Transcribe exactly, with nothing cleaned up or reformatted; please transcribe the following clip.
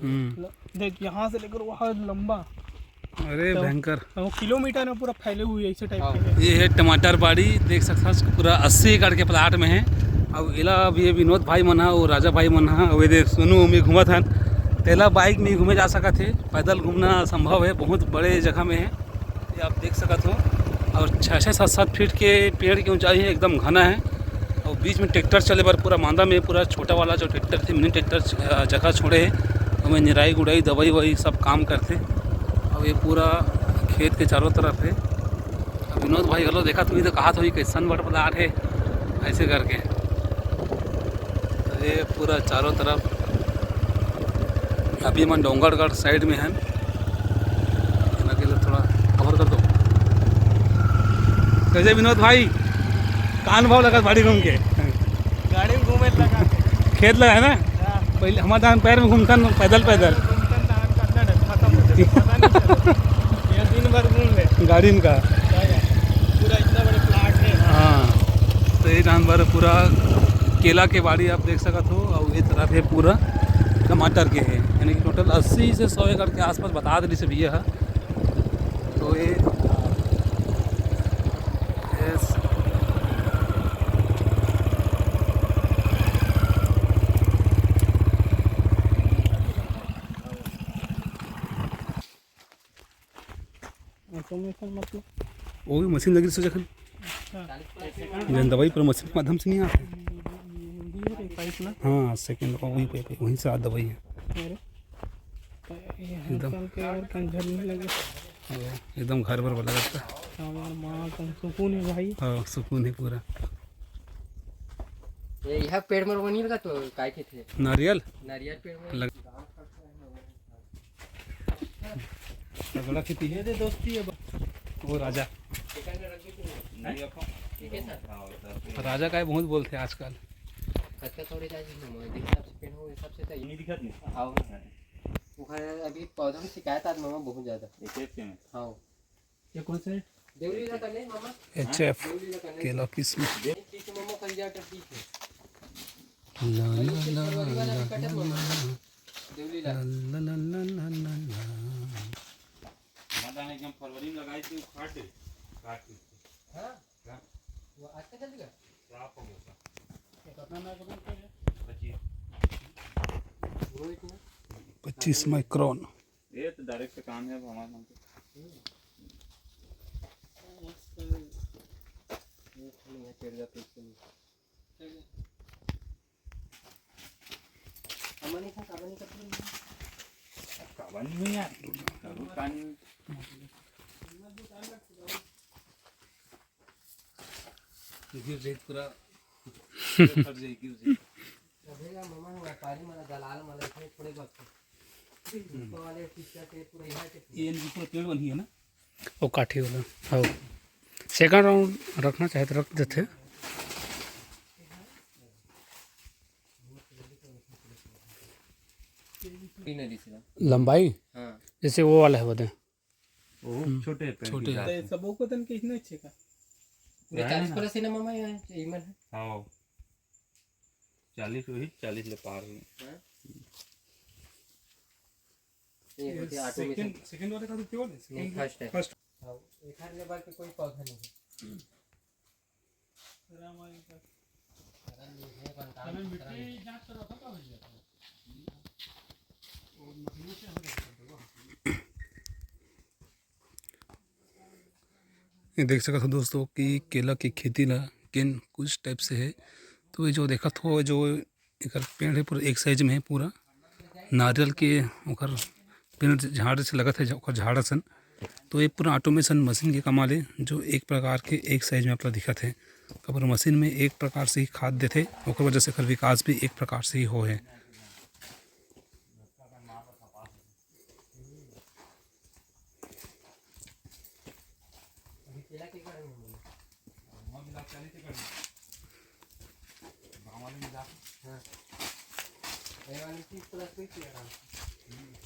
हम्म। ल-, देख, यहाँ से लेकर वहाँ लंबा। अरे तो भयंकर। वो किलोमीटर में पूरा फैले हुए ऐसे टाइप हाँ। के हैं। ये है टमाटर बाड़ी, देख सकता है, पूरा अस्सी एकड़ के प्लाट में है। अब एला, अब ये विनोद भाई मन हा, वो राजा भाई मन हा, अब ये सोनू में घूमत हन, तेला बाइक में घूमे जा सकत है, पैदल घूमना असंभव है, बहुत बड़े जगह में है। ये आप देख सकत हो, और छः छः सात सात फीट के पेड़ की ऊंचाई है, एकदम घना है। और बीच में ट्रैक्टर चले बर पूरा मांदा में, पूरा छोटा वाला जो ट्रैक्टर थे, मिनी ट्रैक्टर, अ, जगह छोड़े है, ओमे निराई गुड़ाई, दवाई ववाई सब काम करथे। और ये पूरा खेत के चारों तरफ है। अब विनोद भाई घलो देखत होही तो कहत होही, "कैसन बड़ प्लाट है?" ऐसे करके। तो ये पूरा चारों तरफ, अभी मन डोंगरगढ़ साइड में हन। लगे ला थोड़ा कवर कर दो। कैसे विनोद भाई, का अनुभव लगत बाड़ी घूम के? गाड़ी में घूमे लगा। खेत लगा है ना? हाँ। पहले हमारे टाइम पैर में घूमता न, पैदल पैदल। घूमता न, खत्म हो जाता, पता नहीं चलता। ये दिन भर घूम ले। गाड़ी में का? पूरा इतना बड़े प्लाट है। हाँ, तो ये जानवर पूरा केला के बाड़ी आप देख सकत हो, और ये तरफ है पूरा टमाटर के है, यानी कि टोटल अस्सी से सौ एकड़ के आसपास बता दिस भैया है। तो ये, ये ऑटोमेशन मतलब? वो भी मशीन लगी सो जखन। अच्छा। जन दवाई पर मशीन के माध्यम से नहीं आते। ये है पाइप ना? हाँ, सेकंड, वही पाइप है, वहीं से आ दवाई है। अरे, ये हर एकदम। साल के और कहीं घर नहीं लगे। हाँ, एकदम घर भर वाला लगता है। हाँ यार, माँ, तुम सुकून है भाई। हाँ, सुकून है पूरा। ये यहाँ पेड़ में वो नहीं लगा तो काय के थे? नारियल? नारियल पेड़ में लग- तगड़ा खेती है। ये दे दोस्ती है। वो राजा। राजा का बहुत बोलते हैं आजकल। कतका थोड़ी राजी है, मैं देख सबसे पेड़ हो, सबसे तो नहीं दिखत नहीं। हाँ। वो है, अभी पौधा में शिकायत आज मामा बहुत ज्यादा। एच एफ के में। हाँ। ये कौन सा है? देवली ला करने मामा। एच एफ देवली ला करने। केला किस्म। ये ठीक है मामा, कल जा कर ठीक है। ला, ला, ला, ला, ला, ला, ला। देवली ला। ला, ला, ला, ला, ला, ला। मदान एकदम फरवरी में लगाई थी, उखाड़ दे, काट के। हाँ? क्या? वो आज का जल्दी का? साफ हो गया था। ये कितना माइक्रोन का है? पच्चीस। वो इतना? पच्चीस माइक्रोन। ये तो डायरेक्ट काम है अब हमारे नाम पे। हम्म। ये तो नहीं है, चढ़ जाते इसके लिए। हमन इतना काबर नहीं करते हैं? काबर नहीं हुई यार, जरूर पानी। गिर जाए पूरा। फट जाए, गिर जाए। अबे यार, मामा, व्यापारी मला, दलाल मला, इसमें थोड़े बात कर। इसको वाले पिक्चर के पूरा यहाँ के ये इनकी पूरा पेड़ बनी है ना? वो काठी वाला। हाँ, सेकंड राउंड रखना चाहे तो रख देते। तीन है तीसरा। लंबाई? हाँ। जैसे वो वाला है, वो दे। वो हम्म, छोटे पेड़ की छोटे। जात तो है। सबो को तन के इतना अच्छे का? पूरे चालीस परसेंट है मामा, यहाँ इमन है। हाँ, चालीस वही, चालीस ले पार हुई। हाँ? ये ये होते हैं ऑटो में सेकंड, से। सेकंड वाले का तो प्योर है, नहीं, सेकंड फर्स्ट है। फर्स्ट। हाँ, एक हर लेबर के कोई पौधा नहीं है। अरे, मिट्टी जांच करवा था, कहाँ भेज दिया था? वो मशीनों से हम लोग करते हैं। ये देख सकत हो दोस्तों कि केला के खेती ला केन कुछ टाइप से है। तो ये जो देखत हो, जो एकर पेड़ है पूरा एक साइज में है, पूरा नारियल के ओकर पेड़ झाड़ से लगत है, ओकर झाड़ असन। तो ये पूरा ऑटोमेशन मशीन के कमाल है, जो एक प्रकार के एक साइज में आपला दिखत है। काबर मशीन में एक प्रकार से ही खाद देथे, ओकर वजह से एकर विकास भी एक प्रकार से ही हो है। अभी केला के कारण में बोले। हाँ, मिला चालीस एकड़ में। गाँव वाले मिला। हाँ। ये वाले तीस प्लस भी किया था। हम्म।